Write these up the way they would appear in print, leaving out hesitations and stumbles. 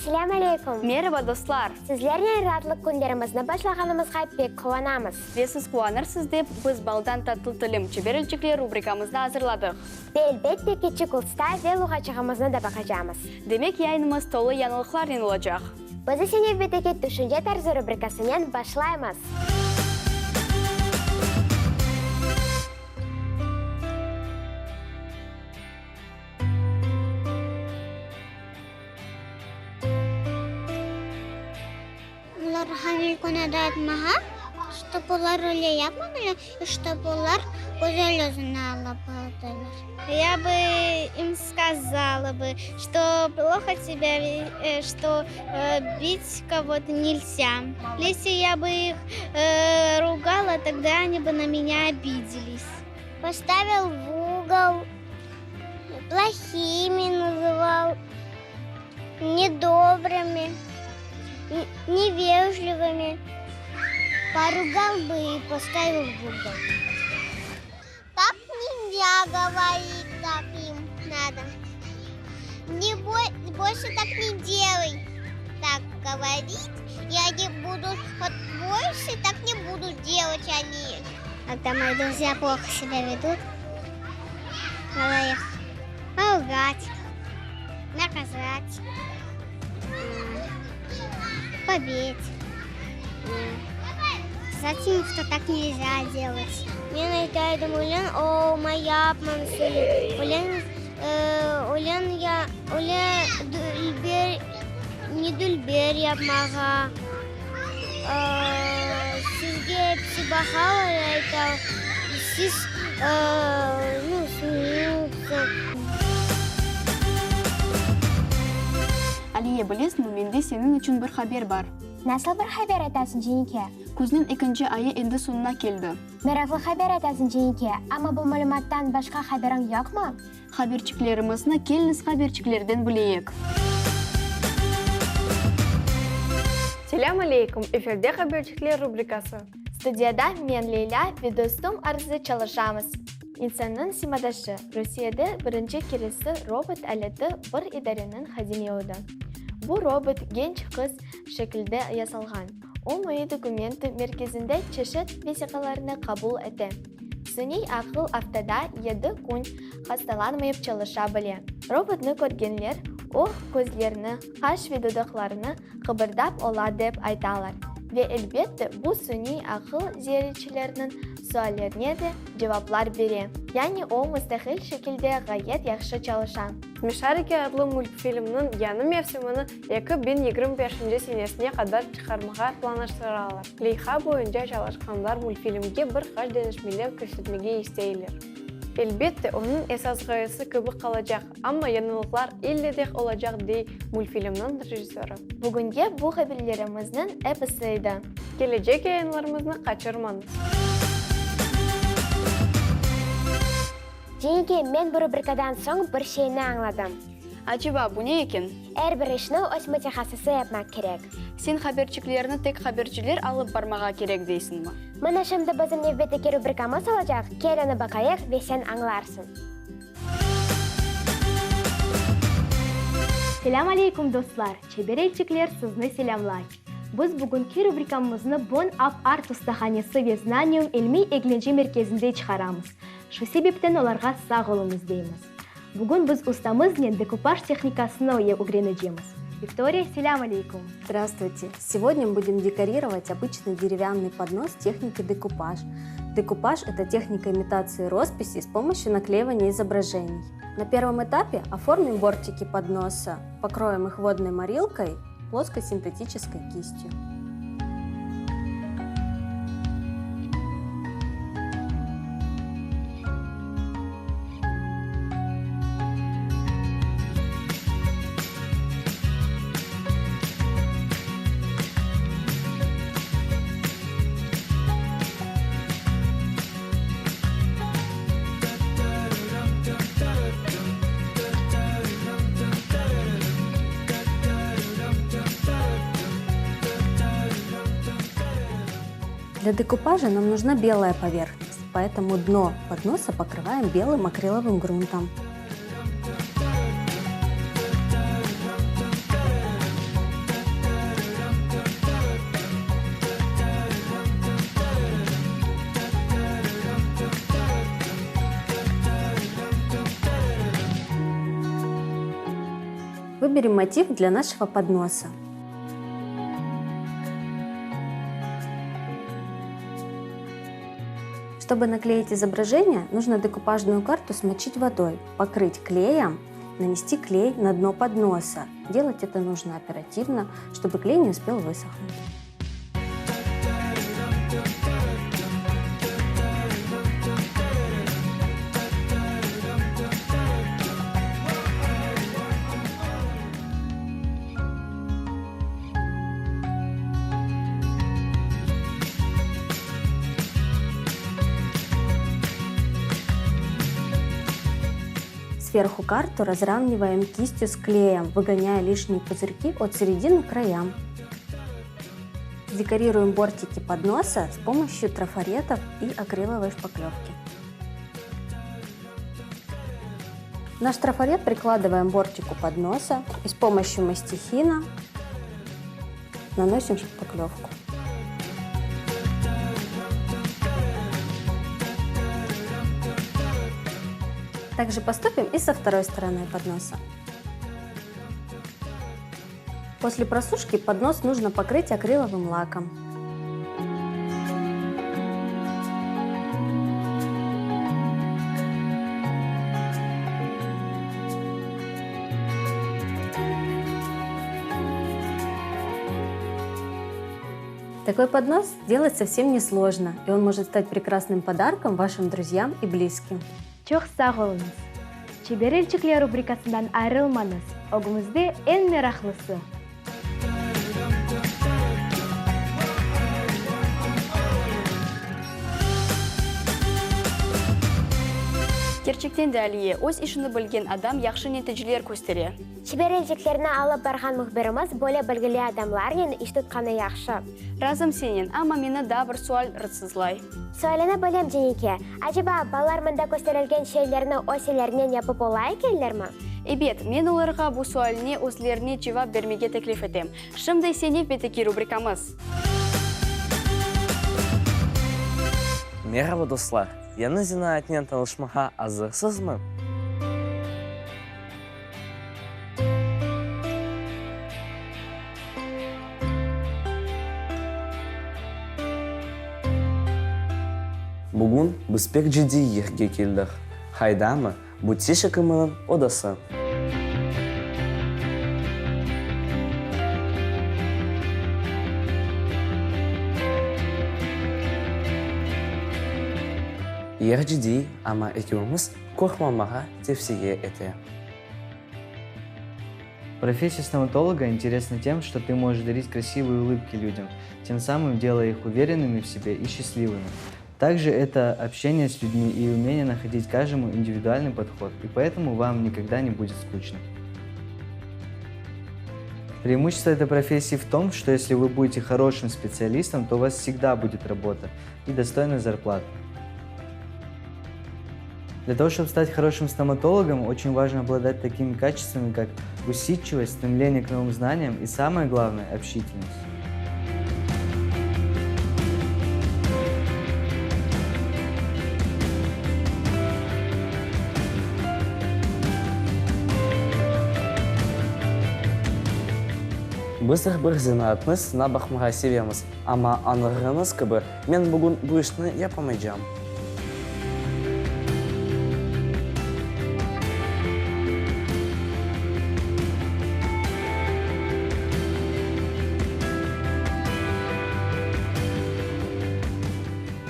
Selâm aleyküm! Meraba, dostlar! Sizlernen raatlıq künlerimizni başlağanımızğa pek quvanamız. Ve siz quvanırsız dep, biz Baldan tatlı tilim, çeber elçikler rubrikamıznı azırladıq. Ve elbette Kiçik usta ve luğatçığımıznı da baqacamız. Demek, yayınımız tolu yañılıqlarnen olacaq. Biz ise nevbetteki Tüşünce tarzı rubrikasınen başlaymız. Olarğa mülküni dağıtmağa, ştob olar öyle yapmadılar, i ştob olar güzel özüni alıp bardılar. Ya bı im skazala bı, şto ploho sebâ şto bit kogo-to nelzâ. Esli ya bı ih rugala, togda oni bı na menya obidelis. Postavil v ugol, plohimi nazıval, nedobrımi, nevejlivımi. Porugal bı i postavil v ugol. Tak nelzâ govorit, tak im nado. Ne bolşe tak ne delay. Tak govorit, ya ne budu, vot bolşe tak ne budut delat oni. Kogda moi druzya ploho sebâ vedut, nado ih porugat, nakazat, pobit, skazat im, çto tak nelzâ delat. Men ayta edim, Ölen olma, yapmañız öyle. Ölen, ölen ya, öyle dülber, ne dülber yapmağa. Sizge episi baqalar, ayta, siz, nu, smeyutsa. Aliye, bilesiñmi, mende seniñ içün bir haber bar. Nasıl bir haber aytasıñ, Cenike? Küzniñ ekinci ayı endi soñuna keldi. Meraqlı haber aytasıñ, Cenike, amma bu malümattan başqa haberiñ yoqmı? Haberçiklerimizni keliñiz haberçiklerden bileyik. Selâm aleykum, efirde Haberçikler rubrikası. Studiyada men, Leylâ, ve dostum Arzı çalışamız. İnsannıñ simadaşı, Rusiyede birinci keresi robot aleti bir idareniñ hadimi oldı. Bu robot genç qız şekilde yasalğan. O Moi dokumentı merkezinde çeşit vesiqalarnı qabul ete. Suniy aqıl aftada yedi kün hastalanmayıp çalışa bile. Robotnı körgenler, o, közlerini, qaş ve dudaqlarını qıbırdap ola dep aytalar. Ve, elbette, bu suniy aqıl ziyaretçilerniñ suallerine de cevaplar bere. Yani o, mustaqil şekilde ğayet yahşı çalışa. Smeşariki adlı multfilmniñ yañı mevsimini 2025 senesine qadar çıqarmağa planlaştıralar. Leyha boyunca çalışqanlar multfilmge bir qaç deñişmeler kirsetmege isteyler. Elbette, onıñ esas ğayesi kibi qalacaq, amma yañılıqlar ille de olacaq, dey multfilmniñ rejissörı. Bugünge bu haberlerimizniñ episi edi. Kelecek yayınlarımıznı qaçırmañız! Cenike, men bu rubrikadan soñ bir şeyni añladım. Aceba, bu ne eken? Er bir işni öz mütehassısı yapmaq kerek. Sen haberçiklerni tek haberciler alıp barmağa kerek deysiñmi? Mına şimdi bizim nevbetteki rubrikamız olacaq, kel onı baqayıq ve sen añlarsıñ. Selâm aleykum, dostlar! Çeber elçikler sizni selâmlay. Biz bugünki rubrikamıznı Bon Ap Art ustahanesi ve Znanium ilmiy-eglence merkezinde çıqaramız. Şu sebepten olarğa sağ oluñız deymiz. Bugün biz ustamıznen dekupaj tehnikasını ögrenecemiz. Viktoriya, selâm aleykum! Здравствуйте! Сегодня будем декорировать обычный деревянный поднос в технике декупаж. Декупаж – это техника имитации росписи с помощью наклеивания изображений. На первом этапе оформим бортики подноса, покроем их водной морилкой плоской синтетической кистью. Для декупажа нам нужна белая поверхность, поэтому дно подноса покрываем белым акриловым грунтом. Выберем мотив для нашего подноса. Чтобы наклеить изображение, нужно декупажную карту смочить водой, покрыть клеем, нанести клей на дно подноса. Делать это нужно оперативно, чтобы клей не успел высохнуть. Сверху карту разравниваем кистью с клеем, выгоняя лишние пузырьки от середины к краям. Декорируем бортики подноса с помощью трафаретов и акриловой шпаклевки. Наш трафарет прикладываем бортику подноса и с помощью мастихина наносим шпаклевку. Также поступим и со второй стороны подноса. После просушки поднос нужно покрыть акриловым лаком. Такой поднос сделать совсем несложно, и он может стать прекрасным подарком вашим друзьям и близким. Çoq sağ oluñız! Çeber elçikler rubrikasından ayırılmañız, ögümizde eñ meraqlısı! Kerçekten de, Aliye, öz işini bilgen adam yahşı neticeler köstere. Çeber elçiklerni alıp barğan mühbirimiz böyle bilgili adamlarnen iş tutqanı yahşı. Razım senen, amma meni daa bir sual rıtsızlay. Sualini bilem, Cenike. Aceba, balalar mında kösterilgen şeylerni öz ellerinen yapıp ola ekenlermi? Ebet, men olarğa bu sualine özlerine cevap bermege teklif etem. Şimdi ise nevbetteki rubrikamız. Meraba, dostlar! Yañı zenaatnen tanışmağa azırsızmı? Bugün biz pek ciddiy yerge keldik. Haydamı, bu tiş ekiminiñ odası. Yer ciddiy, amma ekimimiz qorqmamağa tevsiye ete. Профессия стоматолога интересна тем, что ты можешь дарить красивые улыбки людям, тем самым делая их уверенными в себе и счастливыми. Также это общение с людьми и умение находить каждому индивидуальный подход, и поэтому вам никогда не будет скучно. Преимущество этой профессии в том, что если вы будете хорошим специалистом, то у вас всегда будет работа и достойная зарплата. Для того, чтобы стать хорошим стоматологом, очень важно обладать такими качествами, как усидчивость, стремление к новым знаниям и, самое главное, общительность. Biz er bir zenaatnı sınap baqmağa sevemiz, amma añlağanıñız kibi, men bugün bu işni yapamaycam.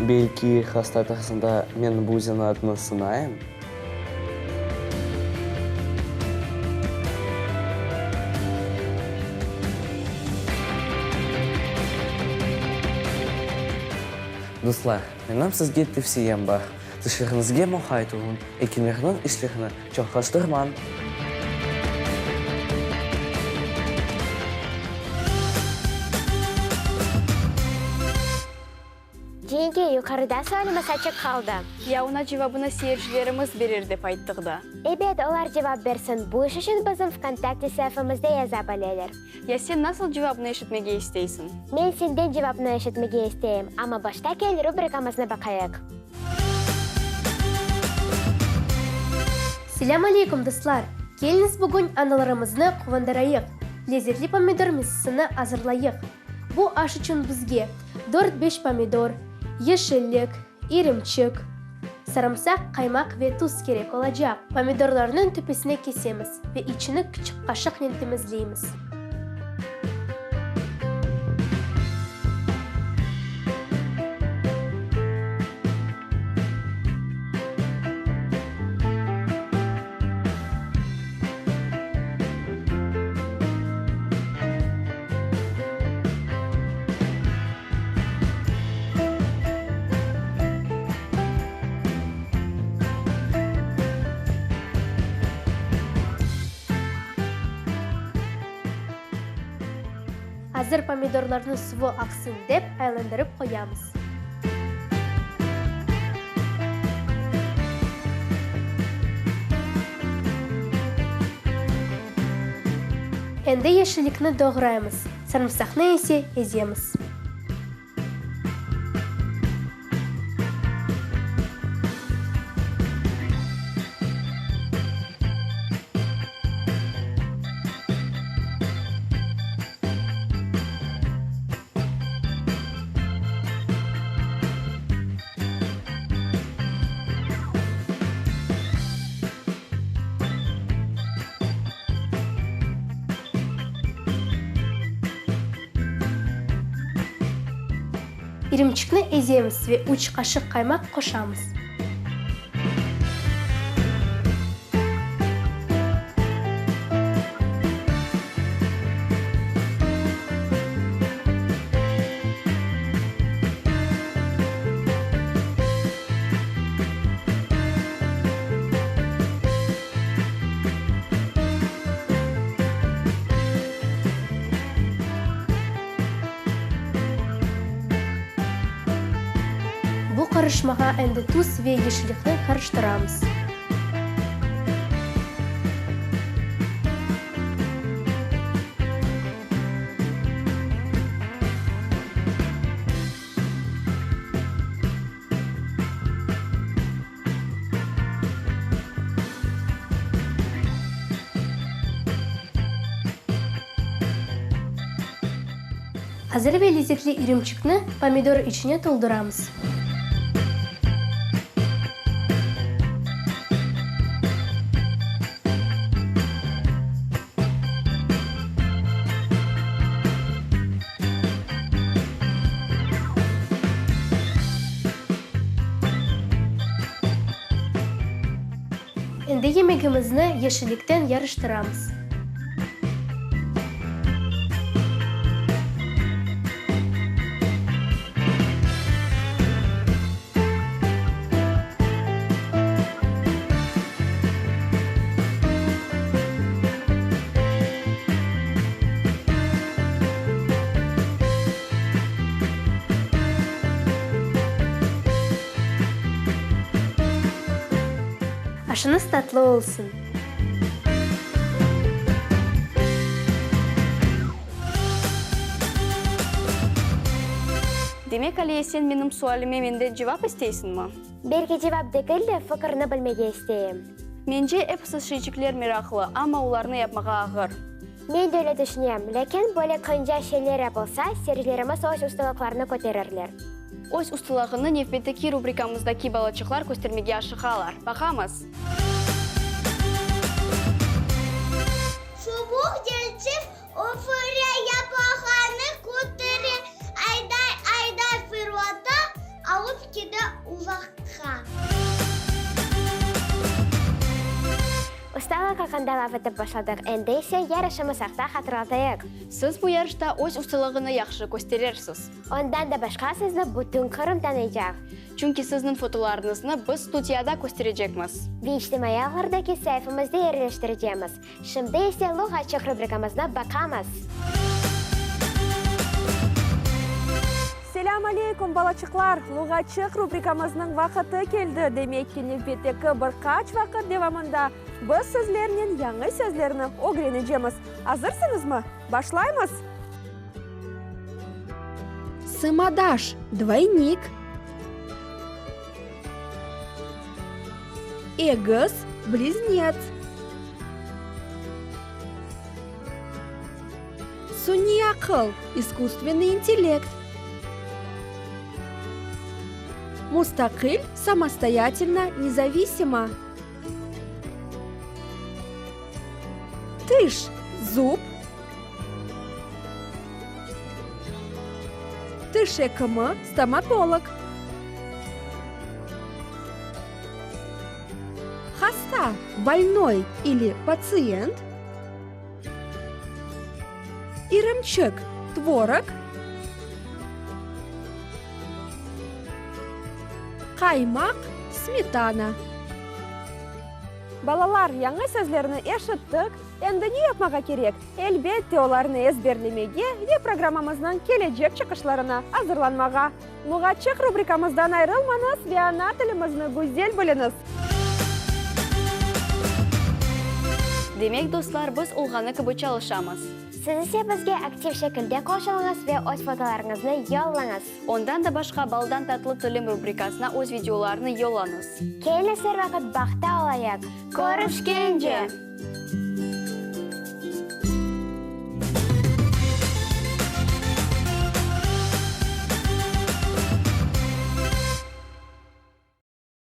Belki, hasta tarzında men bu zenaatnı sınayım? Dostlar, menim sizge tevsiyem bar, tişleriñizge muqayt oluñ, ekimlerniñ işlerini çoqlaştırmañ. Cenike, yuqarıda sualimiz açıq qaldı. Ya oña cevabını seyircilerimiz berer dep ayttıq da. Ebet, olar cevap bersin. Bu iş içün bizim VKontakte saifamızda yaza bileler. Ya sen nasıl cevapnı eşitmege isteysiñ? Men senden cevapnı eşitmege isteyim, amma başta kel rubrikamıznı baqayıq. Selâm aleykum, dostlar! Keliñiz bugün analarımıznı quvandırayıq, lezetli pomidor missisini azırlayıq. Bu aş içün bizge dört-beş pomidor, yeşillik, irimçik, sarımsaq, qaymaq ve tuz kerek olacaq. Pomidorlarnıñ tüpesini kesemiz ve içini kiçik qaşıqnen temizleymiz. Azır pomidorlarnı suvu aqsın dep aylandırıp qoyamız. Endi yeşillikni doğraymız, sarımsaqnı ise ezemiz. İrimçikni ezemiz ve üç qaşıq qaymaq qoşamız. Bu qarışmağa endi tuz ve yeşillikni qarıştıramız. Azır ve lezetli irimçikni pomidor içine tolduramız. Endi yemegimizni yeşillikten yarıştıramız. Aşıñız tatlı olsun! Demek, Aliye, sen menim sualime menden cevap isteysiñmi? Belki cevap degil de, fikirni bilmege isteyim. Mence, episi şeycikler meraqlı, amma olarnı yapmağa ağır. Men de öyle tüşünem, lâkin böyle qınca şeyler yapılsa, seyircilerimiz öz ustalıqlarını köterirler. Öz ustalığını nevbetteki rubrikamızdaki balaçıqlar köstermege aşıqalar. Baqamız! Çubuq yelçip öfüre, yaprağını kötere, ayday-ayday fırlata, alıp kete uzaqqa. Ustalıq aqqında laf etip başladıq, endi ise yarışımız aqta hatırlatayıq. Siz bu yarışta öz ustalığını yahşı kösterersiz. Ondan da başqa sizni bütün Qırım tanıycaq. Çünki sizniñ fotolarıñıznı biz studiyada kösterecekmiz. Ve içtimaiy ağlardaki saifamızda yerleştirecemiz. Şimdi ise Luğatçıq rubrikamıznı baqamız. Selâm aleyküm, balaçıqlar! Luğatçıq rubrikamıznıñ vaqıtı keldi. Demek ki, nevbetteki bir qaç vaqıt devamında biz sizlernen yañı sözlerni ögrenecemiz. Azırsıñızmı? Başlaymız! Sımadaş, dvoynik. Egiz, bliznets. Suniy aqıl, iskusstvenıy intellekt. Mustaqil, samostoyatelno, nezavisimo. Tiş, zub. Tiş ekimi, stomatolog. Hasta, bolnoy ili patsiyent. İrimçik, tvorog. Qaymaq, smetana. Balalar, yañı sözlerni eşittik, endi ne yapmağa kerek? Elbette, olarnı ezberlemege ve programmamıznıñ kelecek çıqışlarına azırlanmağa. Luğatçıq rubrikamızdan ayrılmañız ve ana tilimizni güzel biliñiz! Demek, dostlar, biz olğanı kibi çalışamız. Siz ise bizge aktiv şekilde qoşulıñız ve öz fotolarıñıznı yollañız. Ondan da başqa Baldan tatlı tilim rubrikasına öz videolarını yollañız. Keliñiz er vaqıt bahtta olayıq! Körüşkence!